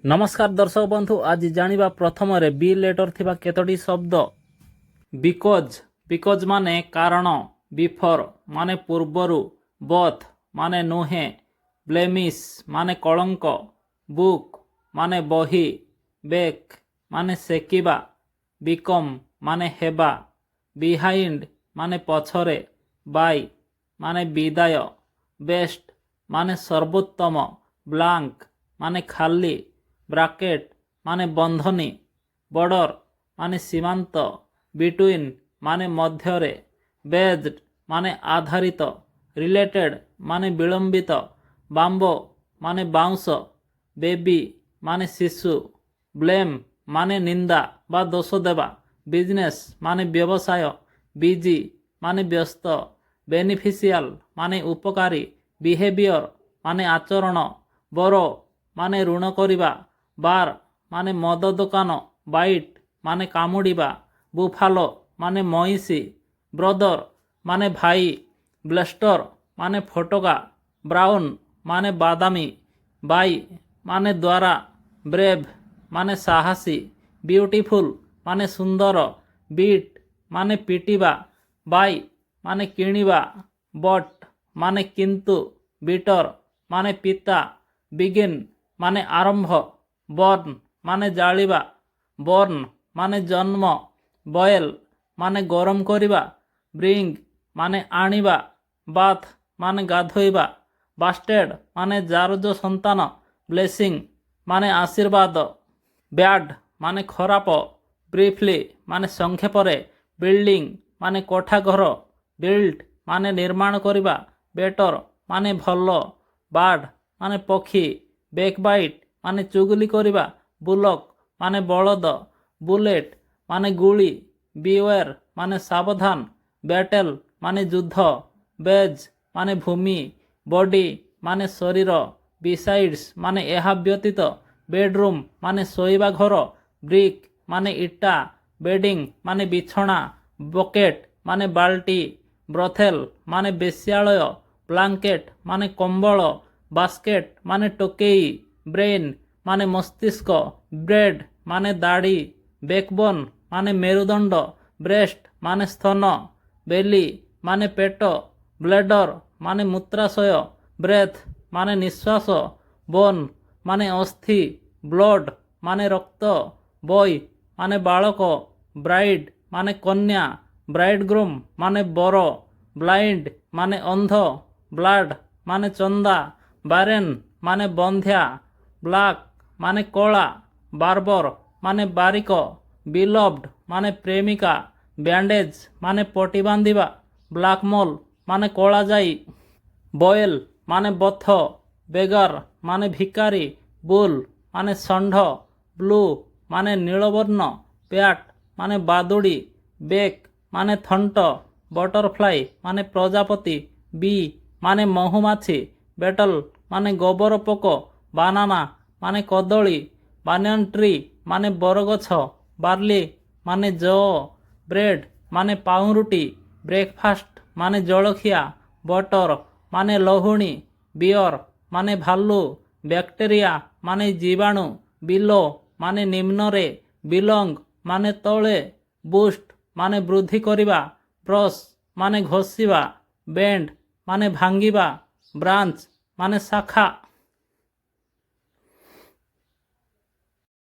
ନମସ୍କାର ଦର୍ଶକ ବନ୍ଧୁ, ଆଜି ଜାଣିବା ପ୍ରଥମରେ ବି ଲେଟର ଥିବା କେତୋଟି ଶବ୍ଦ। Because, because ମାନେ କାରଣ। ବିଫୋର ମାନେ ପୂର୍ବରୁ। ବୋଥ୍ ମାନେ ନୁହେଁ। ବ୍ଲେମିସ୍ ମାନେ କଳଙ୍କ। ବୁକ୍ ମାନେ ବହି। ବେକ୍ ମାନେ ସେକିବା। ବିକମ୍ ମାନେ ହେବା। ବିହାଇଣ୍ଡ ମାନେ ପଛରେ। ବାଇ ମାନେ ବିଦାୟ। ବେଷ୍ଟ ମାନେ ସର୍ବୋତ୍ତମ। ବ୍ଲାଙ୍କ ମାନେ ଖାଲି। ବ୍ରାକେଟ୍ ମାନେ ବନ୍ଧନୀ। ବର୍ଡର ମାନେ ସୀମାନ୍ତ। ବିଟୁଇନ୍ ମାନେ ମଧ୍ୟରେ। ବେଜ୍ଡ ମାନେ ଆଧାରିତ। ରିଲେଟେଡ୍ ମାନେ ବିଳମ୍ବିତ। ବାମ୍ବୋ ମାନେ ବାଉଁଶ। ବେବି ମାନେ ଶିଶୁ। ବ୍ଲେମ୍ ମାନେ ନିନ୍ଦା ବା ଦୋଷ ଦେବା। ବିଜନେସ୍ ମାନେ ବ୍ୟବସାୟ। ବିଜି ମାନେ ବ୍ୟସ୍ତ। ବେନିଫିସିଆଲ ମାନେ ଉପକାରୀ। ବିହେଭିଅର ମାନେ ଆଚରଣ। ବରୋ ମାନେ ଋଣ କରିବା। ବାର୍ ମାନେ ମଦ ଦୋକାନ। ବାଇଟ୍ ମାନେ କାମୁଡ଼ିବା। ବୁଫାଲୋ ମାନେ ମଇଁଷି। ବ୍ରଦର ମାନେ ଭାଇ। ବ୍ଲାଷ୍ଟର ମାନେ ଫୋଟକା। ବ୍ରାଉନ୍ ମାନେ ବାଦାମୀ। ବାଇ ମାନେ ଦ୍ୱାରା। ବ୍ରେଭ୍ ମାନେ ସାହସୀ। ବିୟୁଟିଫୁଲ୍ ମାନେ ସୁନ୍ଦର। ବିଟ୍ ମାନେ ପିଟିବା। ବାଇ ମାନେ କିଣିବା। ବଟ୍ ମାନେ କିନ୍ତୁ। ବିଟର ମାନେ ପିତା। ବିଗିନ୍ ମାନେ ଆରମ୍ଭ। ବର୍ନ ମାନେ ଜାଳିବା। ବର୍ନ ମାନେ ଜନ୍ମ। ବଏଲ୍ ମାନେ ଗରମ କରିବା। ବ୍ରିଙ୍ଗ ମାନେ ଆଣିବା। ବାଥ୍ ମାନେ ଗାଧୋଇବା। ବାଷ୍ଟେଡ୍ ମାନେ ଜାରଜ ସନ୍ତାନ। ବ୍ଲେସିଂ ମାନେ ଆଶୀର୍ବାଦ। ବ୍ୟାଡ୍ ମାନେ ଖରାପ। ବ୍ରିଫଲି ମାନେ ସଂକ୍ଷେପରେ। ବିଲ୍ଡିଂ ମାନେ କୋଠା ଘର। ବିଲ୍ଡ ମାନେ ନିର୍ମାଣ କରିବା। ବେଟର ମାନେ ଭଲ। ବାର୍ଡ ମାନେ ପକ୍ଷୀ। ବେକବାଇଟ୍ ମାନେ ଚୁଗୁଲି କରିବା। ବୁଲକ୍ ମାନେ ବଳଦ। ବୁଲେଟ୍ ମାନେ ଗୁଳି। ବିୱେର୍ ମାନେ ସାବଧାନ। ବ୍ୟାଟେଲ୍ ମାନେ ଯୁଦ୍ଧ। ବେଜ୍ ମାନେ ଭୂମି। ବଡି ମାନେ ଶରୀର। ବିସାଇଡ୍ସ ମାନେ ଏହା ବ୍ୟତୀତ। ବେଡରୁମ୍ ମାନେ ଶୋଇବା ଘର। ବ୍ରିକ୍ ମାନେ ଇଟା। ବେଡିଂ ମାନେ ବିଛଣା। ବକେଟ୍ ମାନେ ବାଲ୍ଟି। ବ୍ରଥେଲ୍ ମାନେ ବେଶ୍ୟାଳୟ। ବ୍ଲାଙ୍କେଟ୍ ମାନେ କମ୍ବଳ। ବାସ୍କେଟ୍ ମାନେ ଟୋକେଇ। ବ୍ରେନ୍ ମାନେ ମସ୍ତିଷ୍କ। ବେର୍ଡ ମାନେ ଦାଢ଼ି। ବେକବୋନ୍ ମାନେ ମେରୁଦଣ୍ଡ। ବ୍ରେଷ୍ଟ ମାନେ ସ୍ତନ। ବେଲି ମାନେ ପେଟ। ବ୍ଲେଡର ମାନେ ମୂତ୍ରାଶୟ। ବ୍ରେଥ୍ ମାନେ ନିଶ୍ୱାସ। ବୋନ୍ ମାନେ ଅସ୍ଥି। ବ୍ଲଡ୍ ମାନେ ରକ୍ତ। ବୟ ମାନେ ବାଳକ। ବ୍ରାଇଡ୍ ମାନେ କନ୍ୟା। ବ୍ରାଇଡଗ୍ରୁମ୍ ମାନେ ବର। ବ୍ଲାଇଣ୍ଡ ମାନେ ଅନ୍ଧ। ବ୍ଲାଡ୍ ମାନେ ଚନ୍ଦା। ବାରେନ୍ ମାନେ ବନ୍ଧ୍ୟା। ବ୍ଲାକ୍ ମାନେ କଳା। ବାର୍ବର ମାନେ ବାରିକ। ବିଲଭଡ୍ ମାନେ ପ୍ରେମିକା। ବ୍ୟାଣ୍ଡେଜ୍ ମାନେ ପଟି ବାନ୍ଧିବା। ବ୍ଲାକମୋଲ୍ ମାନେ କଳାଜାଇ। ବଏଲ୍ ମାନେ ବଥ। ବେଗାର ମାନେ ଭିକାରୀ। ବୁଲ୍ ମାନେ ଷଣ୍ଢ। ବ୍ଲୁ ମାନେ ନୀଳବର୍ଣ୍ଣ। ବ୍ୟାଟ୍ ମାନେ ବାଦୁଡ଼ି। ବେକ୍ ମାନେ ଥଣ୍ଟ। ବଟରଫ୍ଲାଇ ମାନେ ପ୍ରଜାପତି। ବି ମାନେ ମହୁମାଛି। ବେଟଲ୍ ମାନେ ଗୋବର ପୋକ। ବାନାନା ମାନେ କଦଳୀ। ବାନିୟନ୍ ଟ୍ରି ମାନେ ବରଗଛ। ବାର୍ଲି ମାନେ ଯଅ। ବ୍ରେଡ୍ ମାନେ ପାଉଁରୁଟି। ବ୍ରେକଫାଷ୍ଟ ମାନେ ଜଳଖିଆ। ବଟର ମାନେ ଲହୁଣୀ। ବିୟର ମାନେ ଭାଲୁ। ବ୍ୟାକ୍ଟେରିଆ ମାନେ ଜୀବାଣୁ। ବିଲୋ ମାନେ ନିମ୍ନରେ। ବିଲଙ୍ଗ ମାନେ ତଳେ। ବୁଷ୍ଟ ମାନେ ବୃଦ୍ଧି କରିବା। ବ୍ରସ୍ ମାନେ ଘଷିବା। ବେଣ୍ଡ ମାନେ ଭାଙ୍ଗିବା। ବ୍ରାଞ୍ଚ ମାନେ ଶାଖା।